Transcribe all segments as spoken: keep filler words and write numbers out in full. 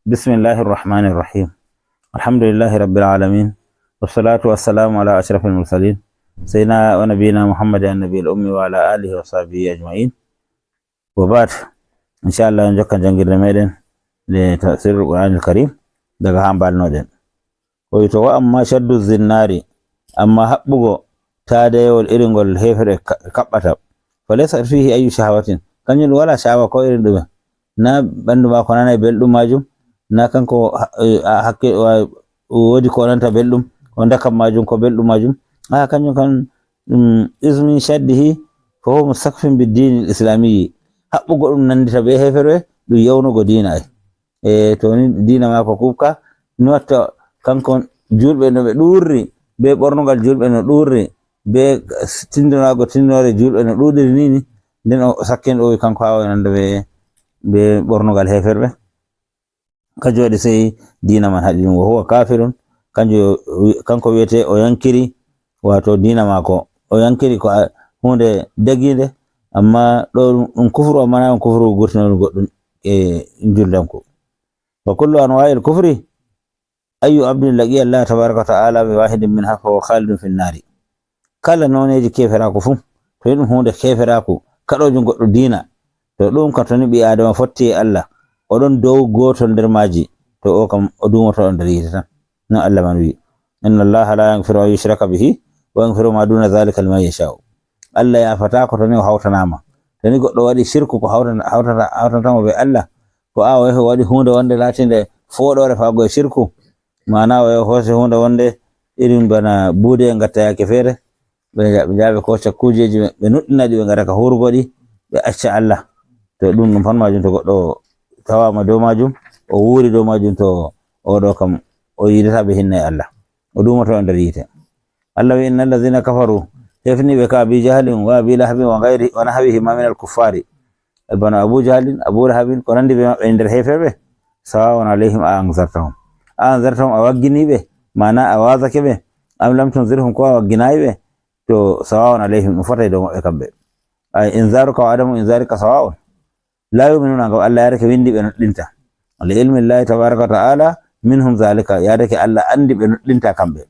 بسم الله الرحمن الرحيم. الحمد لله رب العالمين. والصلاة والسلام على أشرف المرسلين. سيدنا ونبينا محمد النبي الأمي وعلى آله وصحبه أجمعين. وبعد. إن شاء الله نجوكا جنجر ميدن لتفسير القرآن الكريم. Daga ha mbalnoɗen. O wi to wa amma shaddu zinnaari, amma haɓɓugo taadeyewol irin ngol heefere ka-, kaɓɓata. Fa laysa fihi ayyu shahawatin, kanjum ɗum wala sha'awa ko irin ɗume. Na ɓandu maako nanay belɗum majum, na kanko ha-, eh, a-, hakke-, wa-, woodi ko nanta belɗum, ko ndakam majum, ko belɗum majum. A, kanjum kan ɗum ismin shaddihi, fa huwa mustaqfin bid dinil islamiyyi. Haɓɓugo ɗum nandita be heefere, ɗum yawnugo diina ay. E to ni diina maako kuɓka, ni watta kanko juulɓe no ɓe ɗuurri, be ɓornugal juulɓe no ɗuurri, be tindinaago tindinoore juulɓe no ɗuuɗiri ni ni, nden o sakken o wi kanko haa o nanda be, be ɓornugal heeferɓe. Kanjum waɗi sey diina man haɗi ɗum. Wa huwa kafirun, kanjum wi-, kanko wiyete o yankiri, wato diina maako. O yankiri ko a-, huunde dagiinde, amma ɗo ɗum, ɗum kufru, amma na ɗum kufru gurtinol goɗɗum e njuldanku. Wa kullu anwa'il kufri, ayyu abdin laqiya Allah tabaraka wa ta'ala bi wahidin minha fa huwa khalidun fin nari. Kala nooneeji keeferaaku fuu, to ni ɗum huunde keeferaaku, kaɗoojum goɗɗo diina, to ɗum kam to ni ɓii Aadama fotti e Allah, o ɗon dow gootol nder maaji, to o kam o duumoto nder yiite tan. Non Allah man wi'i. Inna Allah la yaghfiru an yushraka bihi wa yaghfiru ma duna dhalika liman yasha'u. Allah yaafataako to ni o hawtanaama. To ni goɗɗo waɗi shirku ko hawtana-, hawtata-, hawtantamo be Allah, ko a o yahi o waɗi huunde wonde laatinde fooɗoore faago e shirku, maana o yahi o hoosi huunde wonde irin bana buude e ngatta yaake feere, ɓe nja-, ɓe njaha ɓe kooca kuujeeji ɓe, ɓe nuɗɗina ɗi, ɓe ngara ka huurugo ɗi, ɓe acca Allah. To ɗum, ɗum pat majum, to goɗɗo tawaama dow majum, o wuuri dow majum, to o ɗo kam o yiidataa be hinne Allah. O duumoto nder yiite. Allah wi'i, "Innal ladhina kafaru," hefni ɓe ka Abi Jahlin wa Abi Lahabin wa ghayri, wa nahwihima min al kuffari. Bana Abu Jahlin, Abu Lahabin, ko nandi be maɓɓe nder heeferɓe, sawa'un alayhim a anzartahum. A anzartahum, a waggini ɓe, maana a waazake ɓe, am lam tunzirhum, ko a wagginayi ɓe, to sawa'un alayhim, ɗum fotay dow maɓɓe kamɓe. Ay inzaruka wa adamu inzarika sawa'un. La yu'minuna, ngam Allah yaadake windi ɓe nuɗɗinta. Li ilmi Llahi tabaraka wa ta'ala minhum zalika, yaadake Allah andi ɓe nuɗɗinta kamɓe.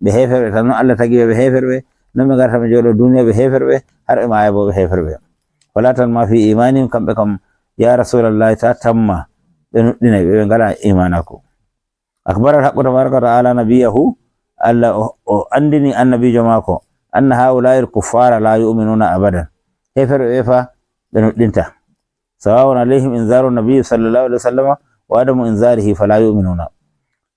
Ɓe heeferɓe tan, non Allah tagi ɓe, ɓe heeferɓe, non ɓe ngarta ɓe jooɗo duniya ɓe heeferɓe, har ɓe maaya bo ɓe heeferɓe. Wala tanma fi imanihim, kamɓe kam, ya Rasulallahi, ta tamma ɓe nuɗɗinay ɓe, ɓe ngala imanako. Akbara al-haqqu tabaraka wa ta'ala nabiyahu, Allah o, o andini annabijo maako, anna haula'il kuffara la yu'minuna abadan. Heeferɓe ɓe fa ɓe nuɗɗinta. Sawa'un alayhim inzaru nabi sallallahu alaihi wasallam wa adamu inzarihi fala yu'minuna.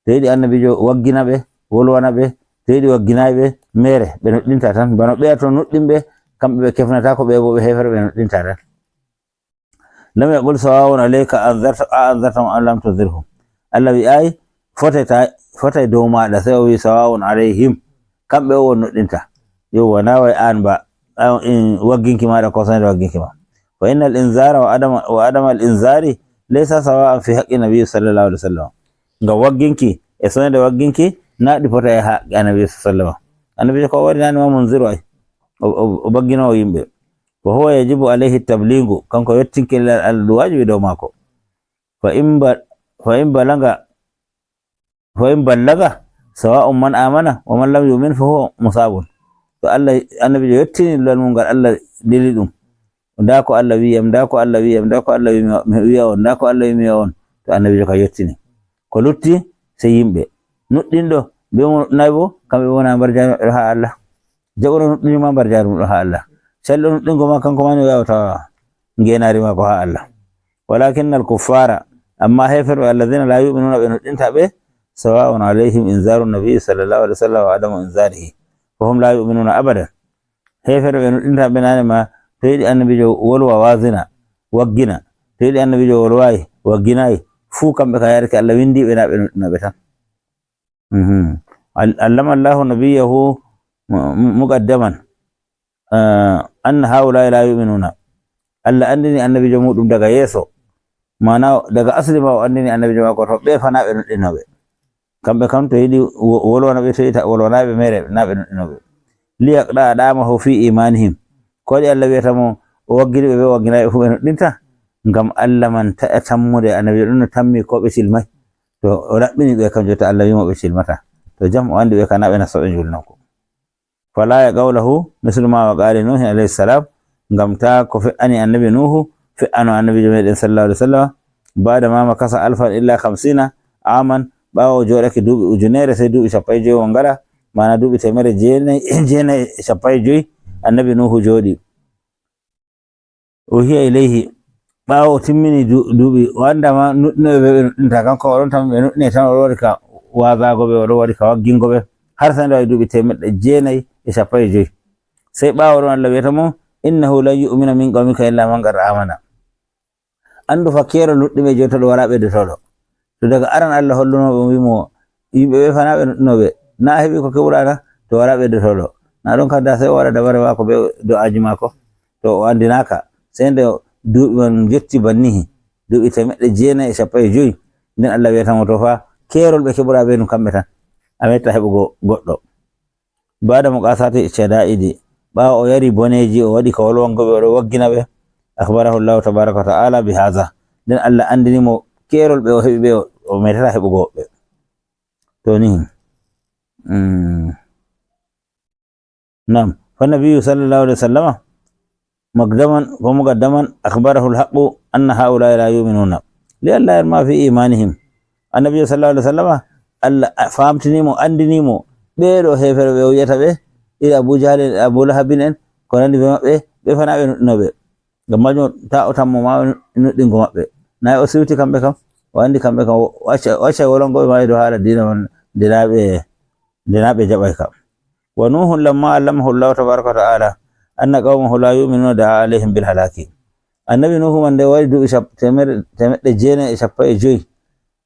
To yiɗi annabijo waggina ɓe, wolwana ɓe, to yiɗi wagginayi ɓe, mere, ɓe nuɗɗinta tan. Bano ɓeya to nuɗɗinɓe, kamɓe ɓe kefnata ko ɓe bo ɓe heeferɓe ɓe nuɗɗinta tan. Lam yaqul sawa'un alayka anzarta, a anzartahum am lam tunzirhum. Allah wi'ayi fotay ta, fotay dow maɗa, sey o wi sawa'un alayhim. Kamɓe o won nuɗɗinta. Yowwa, na way an ba, an in wagginki maɗa ko sonde wagginki ma. Fa innal inzara wa adama, wa adama al inzari laysa sawa'an fi haqqi nabi sallallahu alaihi wasallam. Ngam wagginki e sonde wagginki na ɗi fota e haqqi annabi sallallahu alaihi wasallam. Annabi ko waɗi nani ma munziru ay. O, o, o bagginowo yimɓe. Wa huwa yajibu alayhi tabligu, kanko yottinki lilal Allah ɗum wajibi dow maako. Fa in ba-, fa in balaga, fa in ballaga, sawa'un man amana wa man lam yu'min fa huwa musabun. To Allah, annabijo yottini lilal mum ngal Allah lili ɗum. Nda ko Allah wi'am, nda ko Allah wi'am, nda ko Allah wi'am, mi wi'a on, nda ko Allah wi'am, mi wi'a on. To annabijo ka yottini. Ko lutti, sey yimɓe. Nuɗɗinɗo, be mo nuɗɗinaay bo, kamɓe wona mbar jaari maɓɓe ɗo haa Allah. Jaɓuɗo nuɗɗini ma mbar jaari mum ɗo haa Allah. Calɗo nuɗɗingo ma kanko ma ni o yaha o tawa ngeenaari maako haa Allah. Walakinnal kuffara, amma heeferɓe alladhina la yu'minuna ɓe nuɗɗinta ɓe, sawa'un alayhim inzaru nabi sallallahu alaihi wasallam wa adamu inzarihi. Fa hum la yu'minuna abadan. Heeferɓe ɓe nuɗɗinta ɓe nane ma, to yiɗi annabijo wolwa waazina, waggina. To yiɗi annabijo wolwayi, wagginayi. Fuu kamɓe ka yaadake Allah windi ɓe na ɓe nuɗɗina ɓe tan. Mhm. Al-, allama Allahu nabiyyahu mu-, mu-, muqaddaman, ah, anna haula'i la yu'minuna. Allah andini annabijo muɗum daga yeeso. Maana daga asli ma o andini annabijo maako to ɓe fa na ɓe nuɗɗinoɓe. Kamɓe kam to yiɗi wo-, wolwana ɓe, to yiɗi ta-, wolwana ɓe mere, na ɓe nuɗɗinoɓe. Liyaqda damahu fi imanihim. Ko waɗi Allah wi'ata mo o waggini ɓe, ɓe wagginaɓe fu ɓe nuɗɗinta? Ngam Allah man taƴa tammude annabijo ɗum no tammi ko ɓe silmay. To o raɓɓini ɓe kam jotta, Allah wi'imo ɓe cilmata. To jam o andi ɓe kana ɓe nastoɓe julnanko. Fala ya qawlahu mislu ma waqa li Nuhin alayhi salam, ngam ta ko fe'ani annabi Nuhu, fe'ano annabijo meɗen sallallahu alaihi wasallam, ba'da ma makasa alfan illa khamsina aman, ɓawo o joɗake duuɓi ujunere sai duuɓi sappo e joyi o ngala, mana duuɓi temerre jeenayi, jeenayi e sappo e joyi annabi Nuhu joɗi. Uhiya ilayhi, ɓawo o timmini du-, duuɓi, o andama nuɗɗinoɓe ɓe ɓe nuɗɗinta, kanko o ɗon tan ɓe nuɗɗine tan, o ɗon waɗi ka wazago ɓe, o ɗon waɗi ka waggingo ɓe, har sai nde waɗi duuɓi temerre jeenayi e sappo e joyi. Sai ɓawo ɗon Allah wi'ata mo, "Innahu lan yu'mina min qawmika illa man qad amana." Andu fa keerol nuɗɗinɓe joni to ɗo wala ɓeddotoɗo. To daga aran Allah holluno ɓe, o wi'imo yimɓe ɓe fana ɓe nuɗɗinoɓe, na a heɓi ko keɓuɗa na? To wala ɓeddotoɗo. Na ɗon kam da sai o waɗa dabare mako be do'aji mako. To o andinaka, sai nde duuɓi man jotti bannihi, duuɓi temerre jeenayi e sappo e joyi, nden Allah wi'ata mo, "To fa keerol ɓe keɓuɗa be ɗum kamɓe tan, a metta heɓugo goɗɗo." Ba'da muqasati shada'idi, ɓawo o yari boneji, o waɗi ka wolwango ɓe, o ɗo waggina ɓe, akhbarahu Allahu tabaraka wa ta'ala bi hadha, nden Allah andini mo keerol ɓe o heɓi ɓe, o, o metata heɓugo woɓɓe. To ni, mm, nam, fa nabiyyu sallallahu alaihi wasallama maqdaman wa muqaddaman akhbarahu al-haqqu anna haula'i la yu'minuna li alla yarma fi imanihim. Annabi sallallahu alaihi wasallama, Allah famtini mo, andini mo ɓe ɗo heferɓe o wi'ata ɓe, iri Abu Jahal en, Abu Lahabin en, ko nandi be maɓɓe, ɓe fana ɓe nuɗɗinoɓe. Ngam majum ta o tammo ma nuɗɗingo maɓɓe. Nayi o siwti kamɓe kam, o andi kamɓe kam, o acca, o acca wolongo ɓe ma e dow haala diina on, nde na ɓe, nde na ɓe jaɓay kam. Wa Nuhun lamma allamahu Allahu tabaraka wa ta'ala anna qawmahu la yu'minuna da'a alaihim bil halaki. Annabi Nuhu man nde o waɗi duuɓi sap-, temerre, temerre jeenayi e sappo e joyi,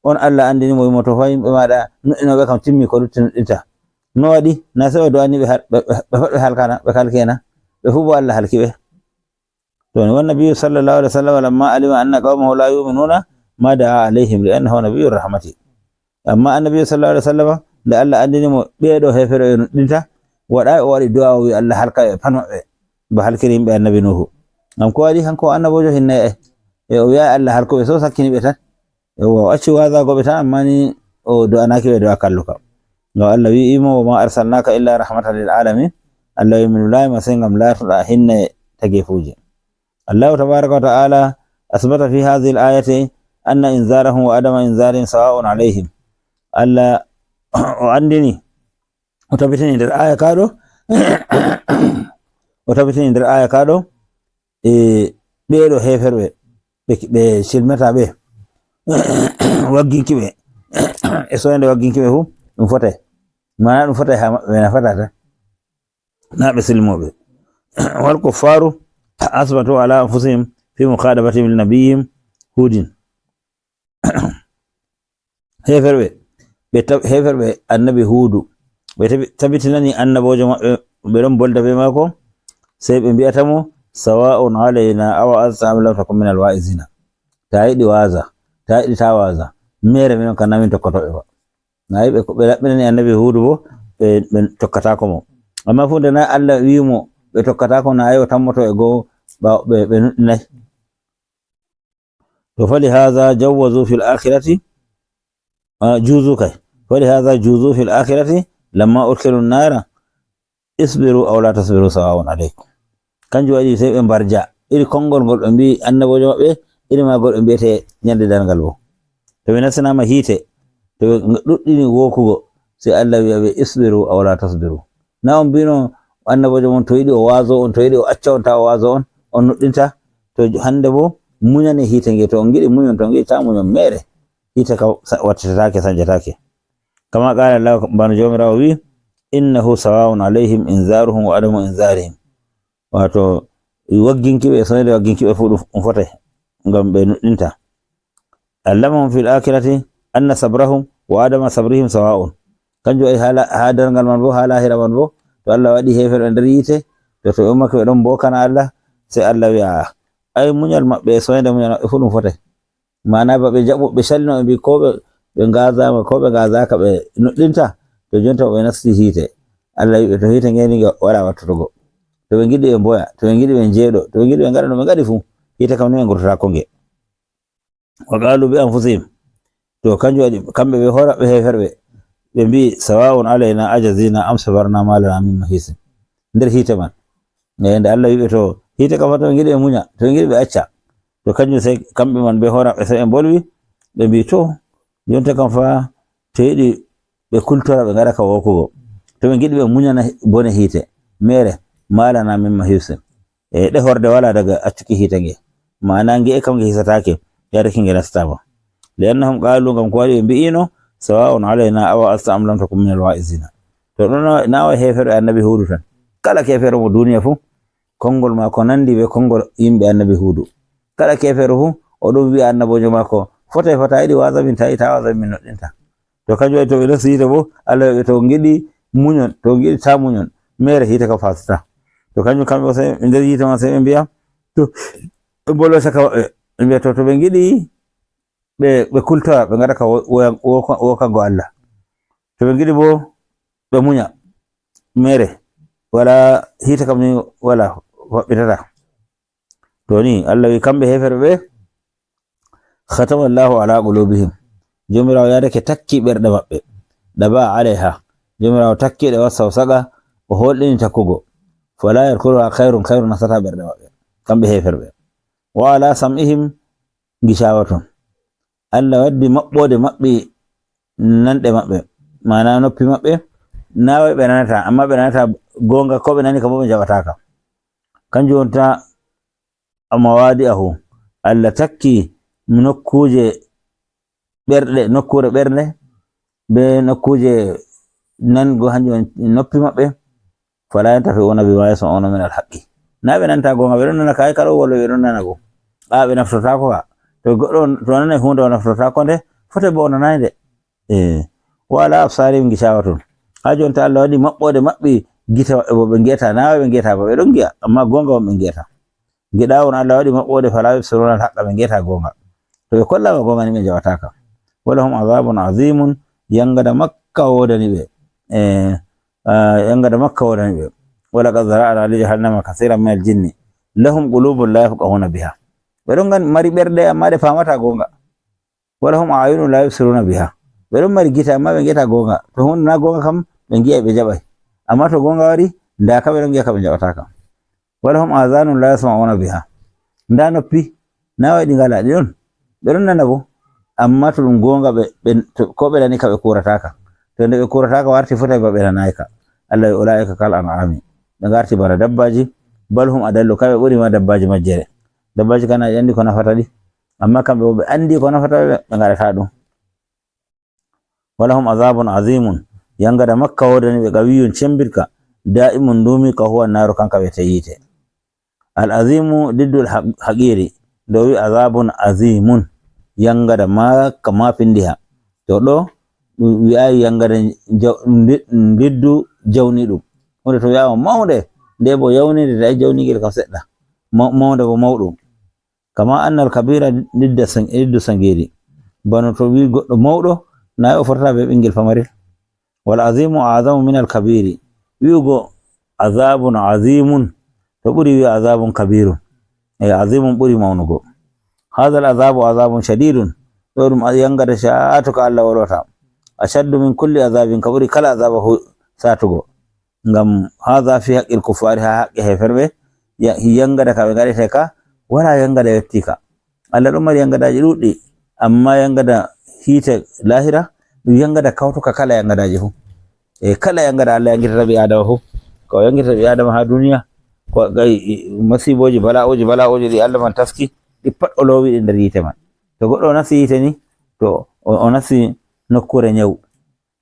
on Allah andini mo, wimo, "To fa yimɓe maɗa nuɗɗinoɓe kam timmi, ko lutti nuɗɗinta." No waɗi? Na sai o do'ani ɓe hal-, ɓe, ɓe, ɓe pat ɓe halkana, ɓe halkena. Ɓe fu bo Allah halki ɓe. To ni, wan nabiyyu sallallahu alaihi wasallam lamma alima anna qawmahu la yu'minuna ma da'a alaihim li annahu nabiyyur rahmati. Amma annabi sallallahu alaihi wasallam, nde Allah andini mo ɓe ɗo heferɓe ɓe nuɗɗinta, waɗai o waɗi du'a o wi Allah halka ɓe pat maɓɓe, ba halkiri yimɓe annabi Nuhu. Ngam ko waɗi? Kanko o annabojo hinna e, e o wi'a Allah halko ɓe, so sakkini ɓe tan. Yawwa, o acci wazago ɓe tan, amma ni o do'anaki ɓe do'a kalluka. Ngam Allah wi'imo, "Wa ma arsalnaka illa rahmatan lil alamin." Allah wi'i, "Mi nulayi ma sai ngam latoɗa hinna e tagefuji." Allahu tabaraka wa ta'ala asbata fi hadhihi al-ayati anna inzarahum wa adama inzarihim sawa'un alayhim. Allah o andini, o tabitini nder aya ka ɗo, o tabitini nder aya ka ɗo, e ɓe ɗo heferɓe, ɓe, ɓe cilmata ɓe, wagginki ɓe, e soyande wagginki ɓe fu, ɗum fotai. Mana ɗum fotai ha maɓɓe, na fata tan. Na ɓe silmoɓe. Wal kuffaru asbatu ala anfusihim fi mukhadabatihim li nabiyyihim Hudin. Heferɓe, ɓe tab-, heferɓe annabi Hudu, ɓe tabi-, tabitinani annabojo maɓɓe, ɓe ɗon bolda be mako, sai ɓe mbi'ata mo, "Sawa'un alayna aw azta am lam takun min al-wa'izina." Ta yiɗi waza, ta yiɗi ta waza, mere minon kan na min tokkotoɓe ba. Na yi ɓe, ɓe laɓɓinani annabi Hudu bo, ɓe, ɓe tokkatako mo. Amma fu nde na Allah wi'i mo ɓe tokkatako, na yi o tammoto e go ba ɓe, ɓe nuɗɗinai. To fali hadha jawwazu fil akhirati, ah, juzu kai. Fali hadha juzu fil akhirati lamma udkhilu nara, "Isbiru aw la tasbiru sawa'un alaykum." Kanjum waɗi sai ɓe mbarja. Iri konngol ngol ɓe mbi'i annabojo maɓɓe, iri magol ɓe mbi'ete nyande darngal bo. To ɓe nastinama hiite, to ɓe ɗuɗɗini wokugo, sai Allah wi'a ɓe, "Isbiru aw la tasbiru." Na on mbino annabojo mon to yiɗi o wazo on, to yiɗi o acca on, ta o wazo on, on nuɗɗinta? To hande bo, munyane hiite nge, to on ngiɗi munyon, to on ngiɗi ta munyon, mere. Hiite ka sa-, wattitatake, sanjatake. Kama qala Allah, bano Jawmiraawo wi'i, "Innahu sawa'un alayhim inzaruhum wa adamu inzarihim." Wato, wagginki ɓe, sonede wagginki ɓe fu ɗum, ɗum fotai, ngam ɓe nuɗɗinta. "Allamahum fil akhirati anna sabrahum wa adama sabrihim sawa'un." Kanjum waɗi ha la-, ha darngal man bo, ha lahira man bo, to Allah waɗi heferɓe nder yiite, to, to ɓe ummake ɓe ɗon mbokana Allah, sai Allah wi'a, "Ai, munyal maɓɓe e sonede munyal maɓɓe fu ɗum fotai." Mana ba ɓe jaɓo, ɓe sallino, ɓe mbi ko ɓe, ɓe ngazama, ko ɓe ngazaka ɓe nuɗɗinta, to jonta ɓe nasti hiite. Allah wi'i ɓe to hiite ngeni nga waɗa wattutugo. To ɓe ngiɗi ɓe mboya, to ɓe ngiɗi ɓe njeeɗo, to ɓe ngiɗi ɓe ngaɗa no ɓe ngaɗi fu, hiite kam ni ɓe ngurtata ko nge. Wa qalu bi anfusihim, To kanjum waɗi kamɓe ɓe horaɓɓe heeferɓe, ɓe mbi'i, "Sawa'un alaina ajazina am sabarna ma lana min mahisin." Nder hiite man. E nde Allah wi'ɓe, "To hiite kam fa to ɓe ngiɗi ɓe munya, to ɓe ngiɗi ɓe acca." To kanjum sai kamɓe man ɓe horaɓɓe sai ɓe mbolwi, ɓe mbi'i, "To jonta kam fa to yiɗi ɓe kultora ɓe ngaɗa ka wokugo. To ɓe ngiɗi ɓe munyana bone hiite mere, ma lana min mahisin." E ɗe horde wala daga accuki hiite nge. Ma'ana nge'e kam nge hisatake, yariki nge nastama. "Li'annahum qalu," ngam ko waɗi ɓe mbi'ino, "Sawa'un alaina awa asta am lam takun minal wa'izina." To ɗon nawa heferɓe annabi Hudu tan. Kala kefero mo duniya fu, konngol maako nandi be konngol yimɓe annabi Hudu. Kala kefero fu, o ɗon wi'a annabojo maako, "Fotay fota yiɗi waza min ta'i, ta waza min noɗɗinta." To kanjum waɗi to ɓe nasti yiite bo, Allah wi'ɓe to ngiɗi munyon, to ngiɗi ta munyon, mere hiite ka fasata. To kanjum kamɓe sai nder yiite man sai ɓe mbi'a, to ɓe mbolwa caka maɓɓe. Ɓe mbi'a to, to ɓe ngiɗi ɓe, ɓe kultora, ɓe ngaɗa ka wo-, woya-, woka-, wokango Allah. To ɓe ngiɗi bo ɓe munya, mere, wala hiite kam ni wala faɓɓitata. To ni, Allah wi kamɓe heferɓe ɓe, "Khatama Allahu ala qulubihim." Jomirawo yadake takki ɓerɗe maɓɓe. "Daba alaiha." Jomirawo takki ɗe wasa o saga, o holɗini takkugo. "Fala yarkuruha khairun," khairu nasata ɓerɗe maɓɓe. Kamɓe heferɓe. "Wa ala sam'ihim gishawaton." Allah waddi maɓɓode maɓɓi nanɗe maɓɓe. Mana noppi maɓɓe. Nawai ɓe nanata, amma ɓe nanata gonga ko ɓe nani ka bo ɓe jaɓataka. Kanjum wonta mawadi'ahu. Allah takki nokkuje ɓerɗe, nokkure ɓernde, be nokkuje nango hanjum woni noppi maɓɓe. "Fala yantafi'una bima yasma'una min al-haqqi." Na ɓe nanta gonga, ɓe ɗon nana kai kala wolo ɓe ɗon nana go. A ɓe naftortako ka. To goɗɗo on, to nanai hunde o naftortako nde, fotai bo o nanai nde. Eh. "Wa ala absarihim gishawaton." Ha jonta Allah waɗi maɓɓode maɓɓi gite maɓɓe bo ɓe ngi'ata, na ɓe ngi'ata ba, ɓe ɗon ngi'a, amma gonga on ɓe ngi'ata. Giɗa on Allah waɗi maɓɓode fala yubsiruna al-haqqa, ɓe ngi'ata gonga. To ɓe kollama gonga ni ɓe jaɓataka. "Walahum azabun azimun," yangada makka wodani ɓe. Eh, ah, yangada makka wodani ɓe. "Walaqad zara'na li jahannama kathiran min al-jinni. Lahum qulubun la yafqahuna biha." Ɓe ɗon gan-, mari ɓerɗe amma ɗe famata gonga. "Walahum a'yunun la yubsiruna biha." Ɓe ɗon mari gite amma ɓe ngi'ata gonga. To hunde na gonga kam ɓe ngi'ai ɓe jaɓai. Amma to gonga wari, nda ka ɓe ɗon ngi'a ka ɓe jaɓataka. "Walahum azanun la yasma'una biha." Nda noppi, na waɗi ngala ɗi ɗon. Ɓe ɗon nana bo. Amma to ɗum gonga ɓe, ɓe, to, ko ɓe nani ka ɓe kurataka. To nde ɓe kurataka warti fotai ba ɓe nanai ka. Allah wi, "Ulaika kal an'ami." Ɓe ngarti bana dabbaji, "Bal hum adallu," kamɓe ɓuri ma dabbaji majjere. Dabbaji kana andi ko nafata ɗi. Amma kamɓe bo ɓe andi ko nafata ɓe, ɓe ngaɗata ɗum. "Walahum azabun azimun," yangada makka wodani ɓe, "qawiyun," cembirka, "da'imun," ndumi, "ka huwa naru," kanka wi'ete yiite. Al azimu diddul haq-, haqiri, ɗo wi azabun azimun, yangada makka ma pindiha. To ɗo, ɗum wi'ayi yangada jaw-, ndi-, ndiddu jawni ɗum. Hunde to wi'ama maunde, nde bo yawnide, da jawnigel kam seɗɗa. Ma-, maunde bo mauɗum. Kama annal kabira didda sang-, diddu sangiri. Bano to wi goɗɗo mauɗo, na o fotata be ɓingel pamarel. Wal azimu a'zamu min al kabiri. Wi'ugo azabun azimun, to ɓuri wi azabun kabirun. E azimun ɓuri maunugo. Hadha al azabu azabun shadidun. Ɗo ɗum yangata shatuka Allah wolwata. Ashaddu min kulli azabin, ka ɓuri kala azaba hu-, satugo. Ngam haza fi haqqil kuffari, ha haqqe heferɓe, ya-, yangada ka ɓe ngaɗete ka, wala yangada yottika. Allah ɗon mari yangadaji ɗuɗɗi, amma yangada hiite lahira, ɗum yangada kawtuka kala yangadaji fu. E kala yangada Allah yangitata ɓi Adama fu, ko yangitata ɓi Adama ha duniya, ko gai, i, masiboji, bala'oji, bala'oji ɗi Allah man taski, ɗi pat o lowi ɗi nder yiite man. To goɗɗo o nasti yiite ni, to o, o nasti nokkure nyau.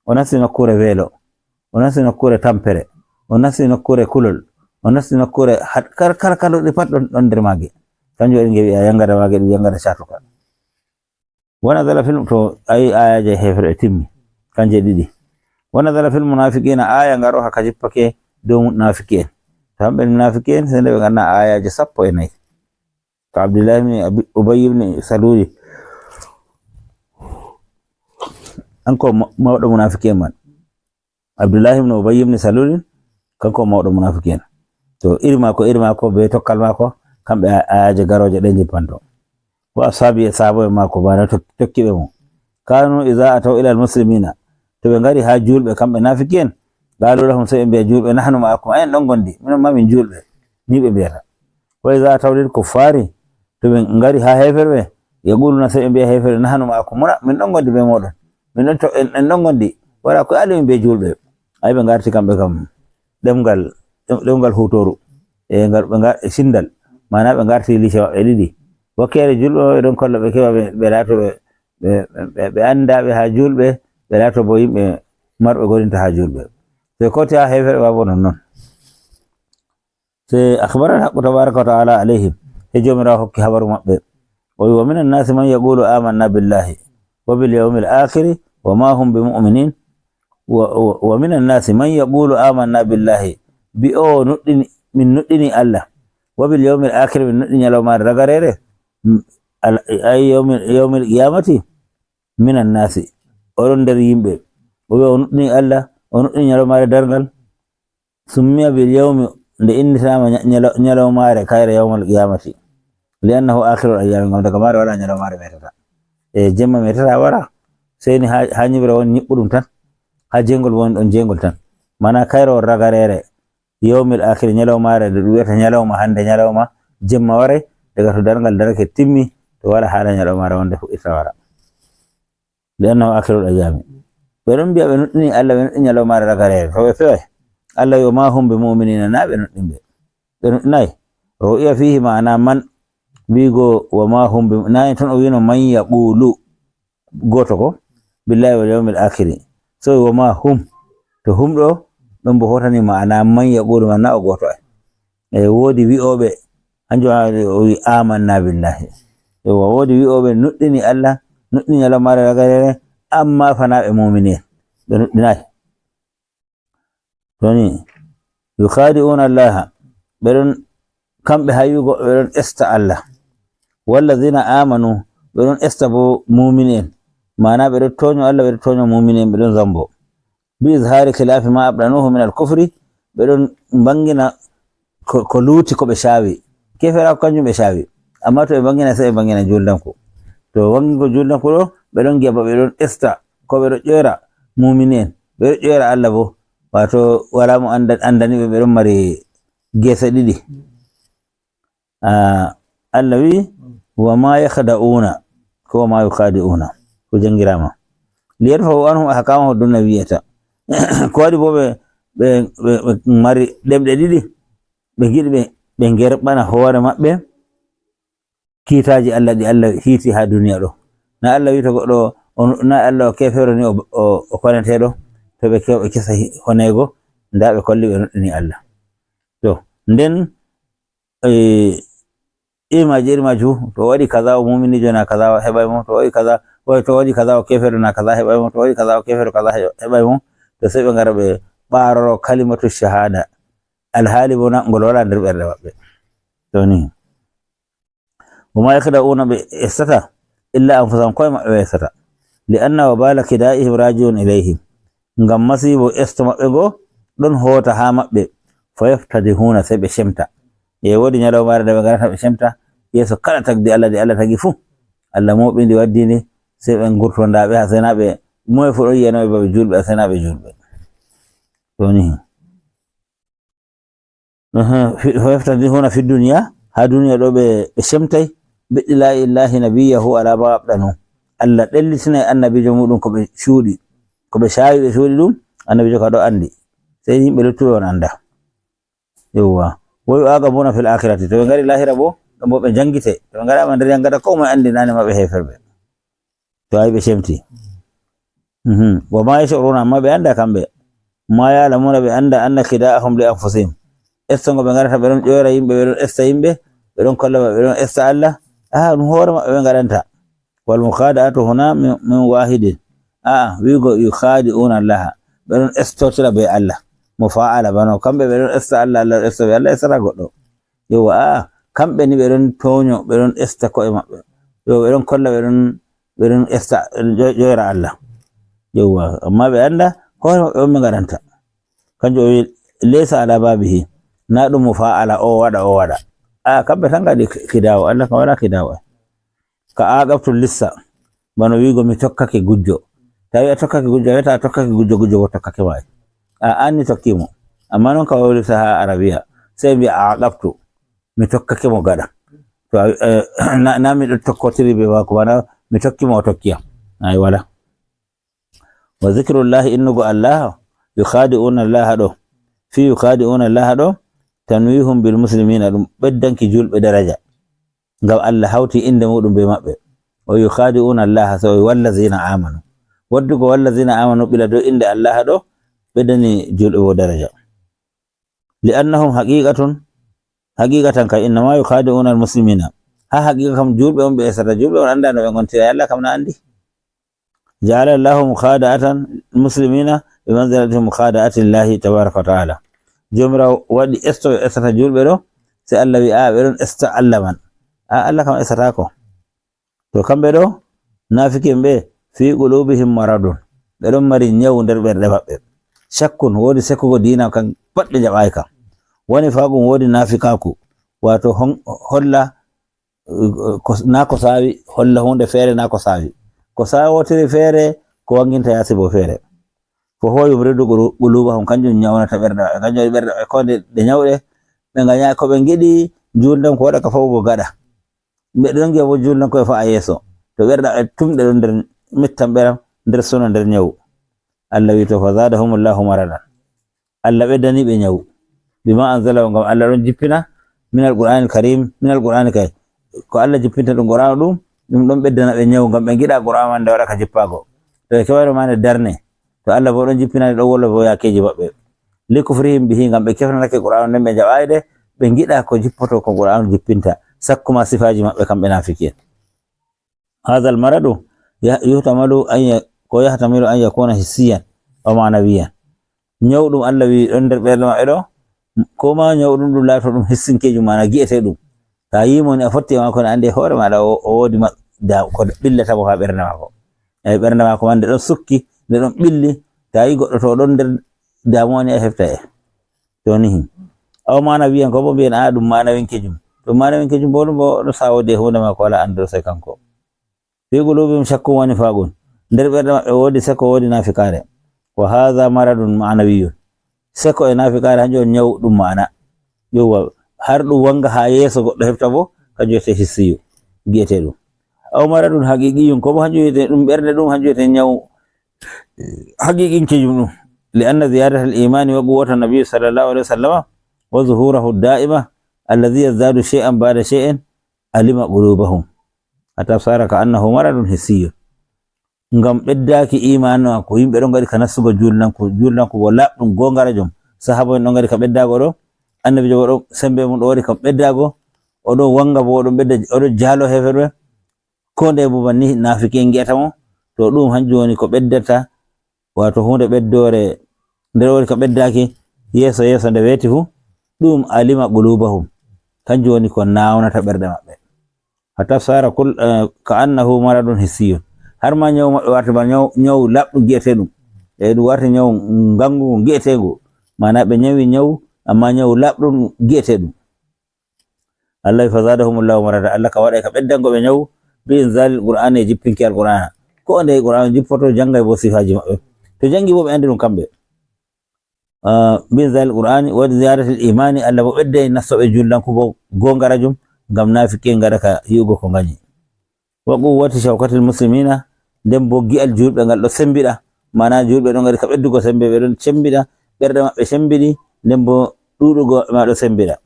O nasti nokkure weelo, o nasti nokkure tampere, o nasti nokkure kulol, o nasti nokkure had-, kar-, kar-, kala ɗi pat ɗon, ɗon nder maage. Kanjum waɗi nge wi'a yangada maage ɗum yangada catuka. Wa nazala fil, to ayi ayaje heferɓe timmi, kanje ɗiɗi. Wa nazala fil munafiqina, aya ngaro haka jippake dow munafiqi en. To hamɓe munafiqi en, sai nde ɓe ganna ayaje sappo e nayi. Ka Abdullahi ibn Abi-, Ubay ibn Saluli. Kanko ma-, mawɗo munafiqen man. Abdullahi ibn Ubay ibn Saluli, kanko mawɗo munafiqen. To iri mako, iri mako be tokkal mako, kamɓe a-, ayaje garoje ɗen jippanto. Wa ashabi e sahabaɓe mako bana tok-, tokkiɓe mo. Kanu iza ataw ila almuslimina, to ɓe ngari haa juulɓe, kamɓe naafiki en, qalu lahum, sey ɓe mbiya juulɓe, nahnu ma'akum, en ɗon ngondi, minon ma min juulɓe. Ni ɓe mbiyata. Wa iza ataw lil kuffari, to ɓe ngari haa heeferɓe, yaquluna, sey ɓe mbiya heeferɓe, nahnu ma'akum, muna, min ɗon ngondi bee mooɗon. Min ɗon to-, en, en ɗon ngondi. Wala ko ali min bee juulɓe. Ay ɓe ngarti kamɓe kam ɗemngal, ɗem-, ɗemngal huutooru. E ngal, ɓe ngar-, e sinndal. Maana ɓe ngarti lice maɓɓe ɗiɗi. Wakkeere juulɓe maɓɓe ɗon kolla ɓe keɓa ɓe, ɓe laato ɓe, ɓe, ɓe, ɓe anndaaɓe haa juulɓe, ɓe laato bo yimɓe marɓe goonɗinta haa juulɓe. Sey kooti haa heeferɓe ma bo nonnon. Sey akhbara al-haqqu tabaraka wa ta'ala alayhim, he Joomiraawo hokki habaru maɓɓe. O wi, "Wa minan nasi man yaqulu amanna billahi wa bil yawmil akhiri wa ma hum bi mu'minin." Wa, wa, wa minan nasi man yaqulu amanna billahi, bi'oowo nuɗɗini, min nuɗɗini Allah, wa bil yawmil akhiri, min nuɗɗini ñalawmaare ragareere, m-, al-, ay yawmil, yawmil qiyamati, minan nasi, o ɗon nder yimɓe. O wi'a o nuɗɗini Allah, o nuɗɗini ñalawmaare darngal, summiya bil yawmi, nde innitama ña-, ñala-, ñalawmaare kayre yawmal qiyamati. Li annahu akhirul ayyami, ngam daga maare wala ñalawmaare metata. E jemma metata wara, sey ni ha, ha ñibre won ñiɓɓuɗum tan, ha jengol won ɗon jengol tan. Mana kayre won ragareere, yawmil akhir, ñalawmaare nde ɗum wi'ata ñalawma hande, ñalawma jemma waray, daga to darngal darake timmi, to wala hala ñalawmaare wonde fuɗɗita wara. Li annahu akhirul ayyami. Ɓe ɗon mbi'a ɓe nuɗɗini Allah, ɓe nuɗɗini ñalawmaare ragareere. To ɓe feway. Allah yo ma hum bi mu'minina, na ɓe nuɗɗinɓe. Ɓe nuɗɗinay. Ru'iya fihi ma'ana man, wi'go wa ma hum bi, na en ton o wi'no man yaqulu, gooto ko, billahi wal yawmil akhiri. So wa ma hum. To hum ɗo, ɗon bo hotani ma'ana man yaqulu man na o gooto ay. E woodi wi'ooɓe, hanjum o wi amanna billahi. Ewa, woodi wi'ooɓe nuɗɗini Allah, nuɗɗini ñalawmaare ragareere, amma fa na ɓe mu'mini en. Ɓe nuɗɗinaay. To ni, yukhadi'una Allaha, ɓe ɗon, kamɓe haa yi'ugo, ɓe ɗon esta Allah. Wallazina amanu, ɓe ɗon esta bo mu'mini en. Maana ɓe ɗon tooño Allah, ɓe ɗon tooño mu'mini en, ɓe ɗon zambo. Bi izhari khilafi ma abdanuhu min al-kufri, ɓe ɗon mbangina ko, ko luuti ko ɓe caawi. Keferaaku kanjum ɓe caawi. Amma to ɓe mbangina, sey ɓe mbangina juuldanku. To wangingo juuldanku ɗo, ɓe ɗon giya ba ɓe ɗon esta, ko ɓe ɗon ƴoyra muumini en, ɓe ɗon ƴoyra Allah bo. Waato, walaa mo anda-, andani ɓe, ɓe ɗon mari geese ɗiɗi. Ah, Allah wi, "Wa ma yakhda'una, ko wa ma yukhadi'una." Ko jangirama. "Li yadfa'u anhum ahkamahu dunyawiyyata." Ko waɗi bo ɓe, ɓe, ɓe, ɓe mari ɗemɗe ɗiɗi, ɓe ngiɗi ɓe, ɓe ngerɓana hoore maɓɓe kiitaaji Allah ɗi Allah hiiti haa duniya ɗo. Na Allah wi to goɗɗo o, na Allah o kefero ni o, o, o koneteeɗo, to ɓe kewɓe kesa hi-, honeego, nda ɓe kolli ɓe nuɗɗini Allah. To, nden, eh, imaji iri maju, to o waɗi kaza o muminijo na kaza o heɓay mo, to o waɗi kaza, o, to o waɗi kaza o kefero na kaza heɓay mo, to o waɗi kaza o kefero kaza he-, heɓay mo, to sey ɓe ngara ɓe ɓaaroro kalimatu shahada. Alhaali bo na ngol wala nder ɓerɗe maɓɓe. To ni. Wa ma yakhda'una, ɓe estata, illa anfusahum, ko'e maɓɓe ɓe estata. Li anna wabala kida'ihim raji'un ilayhim. Ngam masiibo esto maɓɓe ngo ɗon hoota haa maɓɓe. Fa yaftadihuna, sey ɓe cemta. E woodi nyalawmaare nde ɓe ngarata ɓe cemta, yeeso kala tagdi Allah ndi Allah tagi fuu. Allah mooɓi ndi waddi ndi, sey ɓe ngurto ndaa ɓe haa sey na ɓe, moye fuu ɗon yi'ano ɓe ba ɓe juulɓe, haa sey na ɓe juulɓe. To ni. Aha, fi, fa yaftadihuna fi dunya, haa duniya ɗo ɓe, ɓe cemtay, bi idla'i Allahi nabiyyahu ala ma abdanu. Allah ɗellitinay annabiijo muɗum ko ɓe cuuɗi, ko ɓe caawi ɓe cuuɗi ɗum, annabiijo ka ɗo andi. Sey yimɓe luttuɓe on anda. Yowwa. Wa yu'aqabuna fil akhirati. To ɓe ngari lahira bo, ɗon bo ɓe jangite. To ɓe ngaraama nder jangata, ko moye andi nane maɓɓe heeferɓe. To ay ɓe cemti. Mhm. Wa ma yash'uruna, amma ɓe anda kamɓe. Ma ya'lamuna, ɓe anda anna khida'ahum li anfusihim. Esto ngo ɓe ngarata, ɓe ɗon ƴoyra yimɓe, ɓe ɗon esta yimɓe, ɓe ɗon kolla ɓe ɗon esta Allah. Ah, ɗum hoore maɓɓe ɓe ngaɗanta. Wal mukhada'atu huna min, min wahidin. Ah, wi'ugo yukhadi'una Allah. Ɓe ɗon estotira be Allah. Mufa'ala bano. Kamɓe ɓe ɗon esta Allah, Allah ɗon esta ɓe. Allah estata goɗɗo. Yowwa, a'a, kamɓe ni ɓe ɗon tooño, ɓe ɗon esta ko'e maɓɓe. Yo, ɓe ɗon kolla, ɓe ɗon, ɓe ɗon esta, ɓe ɗon ƴoy-, ƴoyra Allah. Yowwa, amma ɓe anda, hoore maɓɓe on ɓe ngaɗanta. Kanjum o wi, "Laysa ala babihi." Na ɗum mo fa'ala, o waɗa, o waɗa. A'a, kamɓe tan ngaɗi ki-, kidawo, Allah kam wala kidawo. Ka aqabtu lissa. Bano wi'ugo mi tokkake gujjo. To a wi'i a tokkake gujjo, a wi'ataa a tokkake gujjo, gujjo bo tokkake ma. A anni tokki mo. Amma non ka wawlirta ha Arabiya. Sey mbi'a aqabtu. Mi tokkake mo gaɗa. To a, eh, na, na mi ɗo tokkotiri be maako, bana mi tokki mo, o tokki yam. Ay wala. Wa zikrullahi, innugo Allah, yukhadi'una Allah ɗo. Fi yukhadi'una Allah ɗo, tanwihum bil muslimina, ɗum ɓeddanki julɓe daraja. Ngam Allah hawti inde muɗum be maɓɓe. O yukhadi'una Allah, so o wallazina amanu. Waddugo wallazina amanu ɓila dow inde Allah ɗo, ɓeddani julɓe bo daraja. Li'annahum haqiqatun, haqiqatan kay, innama yukhadi'una al-muslimina. Ha haqiqa kam julɓe on ɓe esata, julɓe on anda no ɓe ngontira, Allah kam na andi. Ja'ala Allahu mukhada'atan muslimina bi manzilati mukhada'ati Allahi tabaraka wa ta'ala. Jomirawo waɗi esto ɓe esata julɓe ɗo, se Allah wi, a, ɓe ɗon esta Allah man. A, Allah kam esatako. To kamɓe ɗo, naafiki'en ɓe, fi qulubihim maradun. Ɓe ɗon mari nyawu nder ɓerɗe maɓɓe. Shakkun, woodi sekkugo diina kan pat ɓe jaɓaay ka. Wa nifaqun, woodi naafikaaku. Wato hon-, holla, uh, ko, na ko saawi, holla huunde feere na ko saawi. Ko saawotiri feere, ko wanginta yaasi bo feere. Fa huwa yumridu qulu-, qulubahum, kanjum nyawnata ɓerɗe maɓɓe. Kanjum waɗi ɓerɗe maɓɓe ko nde ɗe nyawɗe, ɓe nganya ko ɓe ngiɗi, juldan ko waɗa ka fawugo gaɗa. Ɓe ɗon ngi'a bo juldan ko e fa'a yeeso. To ɓerɗe maɓɓe tum, ɗe ɗon nder mettan ɓeram, nder sono, nder nyawu. Allah wi to, fa zadahumullahu maradan. Allah ɓeddani ɓe nyawu. Bima anzala, ngam Allah ɗon jippina minal Qur'anil Karim, minal Qur'ani kay. Ko Allah jippinta ɗum Qur'anu ɗum, ɗum ɗon ɓeddana ɓe nyawu, ngam ɓe ngiɗa Qur'anu man nde waɗa ka jippago. To ɓe keɓayno ma nde darne. To Allah bo ɗon jippina nde, ɗon wolwa bo yakeeji maɓɓe. Li kufrihim bihi, ngam ɓe kefnatake Qur'anu nden, ɓe jaɓaay nde, ɓe ngiɗa ko jippoto ko Qur'anu jippinta. Sakkuma sifaaji maɓɓe kamɓe naafiki'en. Hadha al-maradu ya-, yuhtamalu an ya-, ko yahtamilu an yakuna hissiyan aw ma'nawiyan. Nyawu ɗum Allah wi ɗon nder ɓerɗe maɓɓe ɗo, ko ma nyawu ɗum ɗum laato ɗum hissinkeejum, maana gi'ete ɗum. To a yi mo ni a fotti e maako ni, a andi e hoore maaɗa o, o woodi ma-, da-, ko ɓillata mo ha ɓernde maako. Eyi, ɓernde maako man nde ɗon sukki, nde ɗon ɓilli, to a yi goɗɗo to o ɗon nder damuwa ni a hefta e. To ni hin. Aw ma'nawiyan, ko bo mbi'en a ɗum ma'nawinkejum. To ma'nawinkejum bo ɗum bo ɗo sawode huunde maako wala anduɗo sai kanko. Fi qulubihim shakkun wa nifaqun. Nder ɓerɗe maɓɓe woodi seko, woodi naafikaare. Wa hadha maradun ma'nawiyyun. Seko e naafikaare hanjum on nyawu ɗum ma'ana. Yowwa, har ɗum wanga ha yeeso goɗɗo hefta bo, kanjum wiyete hissiyu, gi'ete ɗum. Aw maradun haqiqiyyun, ko bo hanjum wiyete ɗum ɓernde ɗum, hanjum wiyete nyawu haqiqinkejum ɗum. Li anna ziyadata al imani wa quwwata nabi sallallahu alaihi wa sallama wa zuhurahu da'ima alladhi yazdadu shay'an ba'da shay'in alima qulubahum. Hatta sara ka annahu maradun hissiyyun. Ngam ɓeddaaki iman maako, yimɓe ɗon ngaɗi ka nastugo julnanku, julnanku bo laaɓɗum, goongarajum. Sahaba en ɗon ngaɗi ka ɓeddaago ɗo, annabiijo bo ɗo sembe mum ɗo waɗi ka ɓeddaago, o ɗon wanga bo, o ɗon ɓedda, o ɗon jaalo heeferɓe. Ko ndeye bo banni naafiki en ngi'ata mo, to ɗum hanjum woni ko ɓeddata, wato huunde ɓeddoore nder woni ka ɓeddaaki yeeso yeeso nde weeti fu, ɗum alima qulubahum, kanjum woni ko naawnata ɓerɗe maɓɓe. Hatta sara kul-, eh, ka annahu maradun hissiyun. Har ma nyawu maɓɓe warti ba nyawu, nyawu laaɓɗum gi'eteeɗum. E ɗum warti nyawu ngangu gi'eteegu. Maana ɓe nyawi nyawu, amma nyawu laaɓɗum gi'eteeɗum. Allah fa zadahumullahu marada. Allah ka waɗay ka ɓeddango ɓe nyawu bi inzalil Qur'ani, e jippinki Al-Qur'ana. Ko ndeye Qur'an jippoto, jangay bo sifaaji maɓɓe. To jangi bo ɓe andi ɗum kamɓe. Ah, bi inzalil Qur'ani wa ziyadatil imani, Allah bo ɓedday nastoɓe julnanku bo gongarajum, ngam naafiki en ngaɗa ka yi'ugo ko nganyi. Wa quwwati shawkatil muslimina, nden bo gi'al julɓe ngal ɗo sembiɗa, maana julɓe ɗon ngaɗi ka ɓeddugo sembe, ɓe ɗon sembiɗa, ɓerɗe maɓɓe sembiɗi, nden bo ɗuɗugo ma ɗo sembiɗa.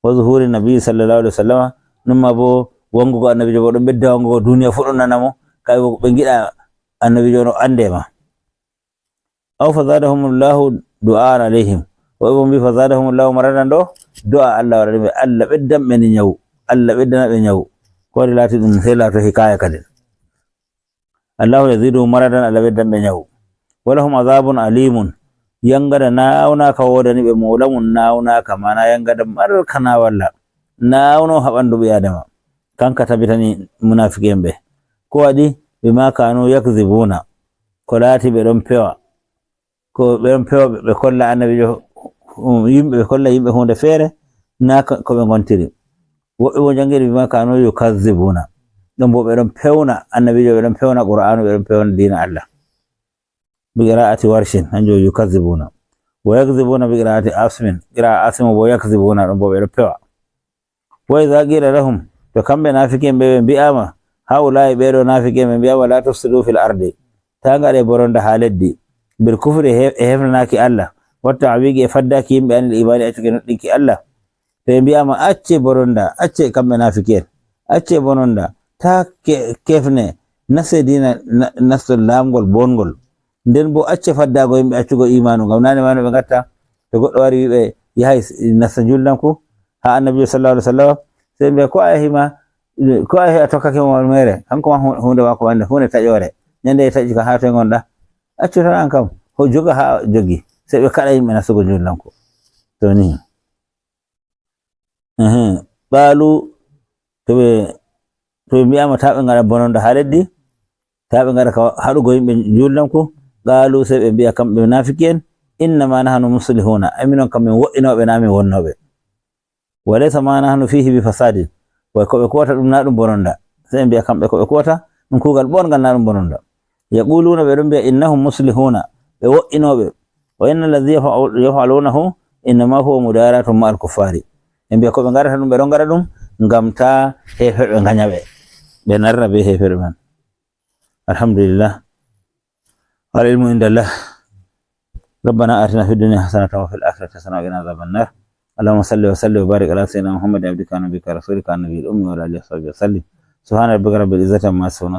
Wa zuhuri nabi sallallahu alaihi wasallama, ɗum ma bo wangugo annabiijo bo ɗon ɓedda wangugo, duniya fu ɗon nana mo, kay bo ɓe ngiɗa annabiijo on o ande ma. Aw fa zadahumullahu du'aan alayhim. Woɓɓe bo mbi fa zadahumullahu maradan ɗo, du'a Allah waɗani ɓe, Allah ɓeddan ɓe ni nyawu, Allah ɓeddana ɓe nyawu. Ko waɗi laati ɗum sey laato hikaya kadin. Allahu yaziduhum maradan, Allah ɓeddan ɓe nyawu. Walahum azabun alimun. Yangada nawnaka wodani ɓe, mawlamun nawnaka, mana yangada marka nawalla. Nawno ha ɓandu ɓi Adama. Kanka tabitani munafiqen ɓe. Ko waɗi? Bima kanu yakzibuna. Ko laati ɓe ɗon pewa. Ko ɓe ɗon pewa ɓe, ɓe kolla annabiijo, um, yimɓe, ɓe kolla yimɓe huunde feere, na ko, ko ɓe ngontiri. Woɓɓe bo jangiri bima kanu yukazzibuna. Ɗon bo ɓe ɗon pewna annabiijo, ɓe ɗon pewna Qur'aanu, ɓe ɗon pewna diina Allah. Bi qira'ati Warshin, hanjo yukazibuna. Wa yakzibuna bi qira'ati Asimin, qira'a Asimu bo yakzibuna, ɗon bo ɓe ɗon pewa. Wa idha qila lahum, to kamɓe naafiki'en ɓe, ɓe mbi'aama, ha'ula'i ɓe ɗo naafiki'en ɓe mbi'aama, la tufsidu fil ardi, ta ngaɗe boronda haa leddi, bil kufri, he-, e hefnanaaki Allah, wa ta'wigi, e faddaaki yimɓe anil imani, accuki nuɗɗinki Allah. To ɓe mbi'aama, acce boronda, acce kamɓe naafiki'en, acce bononda, ta ke-, kefne, naste diina, na-, naste laamgol bongol. Nden bo acce faddaago yimɓe accugo imaanu, ngam naane ma no ɓe ngatta, to goɗɗo wari wi'i ɓe yahay s-, nasta njulndanku, haa Annabiijo sallallahu alaihi wasallam, sey mbi'a, "Ko a yahi ma, ko a yahi a tokkake mo mere?" Kanko ma hu-, huunde maako wonde huunde taƴoore. Nyande e taƴi ka, "Haa toy ngonɗa?" "Accu tan an kam, ho joga haa jogi." Sey ɓe kaɗa yimɓe nastugo njulndanku. To ni. Ehe. Qaalu, to ɓe, to ɓe mbi'aama, "Ta ɓe ngaɗa bononda haa leddi, ta ɓe ngaɗa ka haɗugo yimɓe njulndanku." Qaalu, sey ɓe mbi'a kamɓe naafiki'en, "Innama nahnu muslihuna." Ay, minon kam min wo'inooɓe, na min wonnooɓe. "Wa laysa ma nahnu fihi bi fasadin." Way ko ɓe kuwata ɗum na ɗum bononda. Sey ɓe mbi'a kamɓe ko ɓe kuwata ɗum kuugal bongal, na ɗum bononda. Yaquluna, ɓe ɗon mbi'a, "Innahum muslihuna." Ɓe wo'inooɓe. "Wa innal ladhi yaf'al-, yaf'alunahu innama huwa mudaratun ma'al kuffari." Ɓe mbi'a ko ɓe ngaɗata ɗum, ɓe ɗon ngaɗa ɗum ngam ta heeferɓe ngaña ɓe. Ɓe narra be heeferɓe man. Alhamdulillah. Al ilmu indallah. ربنا آتنا في الدنيا حسنة وفي الآخرة حسنة وقنا عذاب النار. اللهم صل وسلم وبارك على سيدنا محمد عبدك ونبيك ورسولك النبي الأمي وعلى آله وصحبه وسلم. سبحان ربك رب العزة عما يصفون.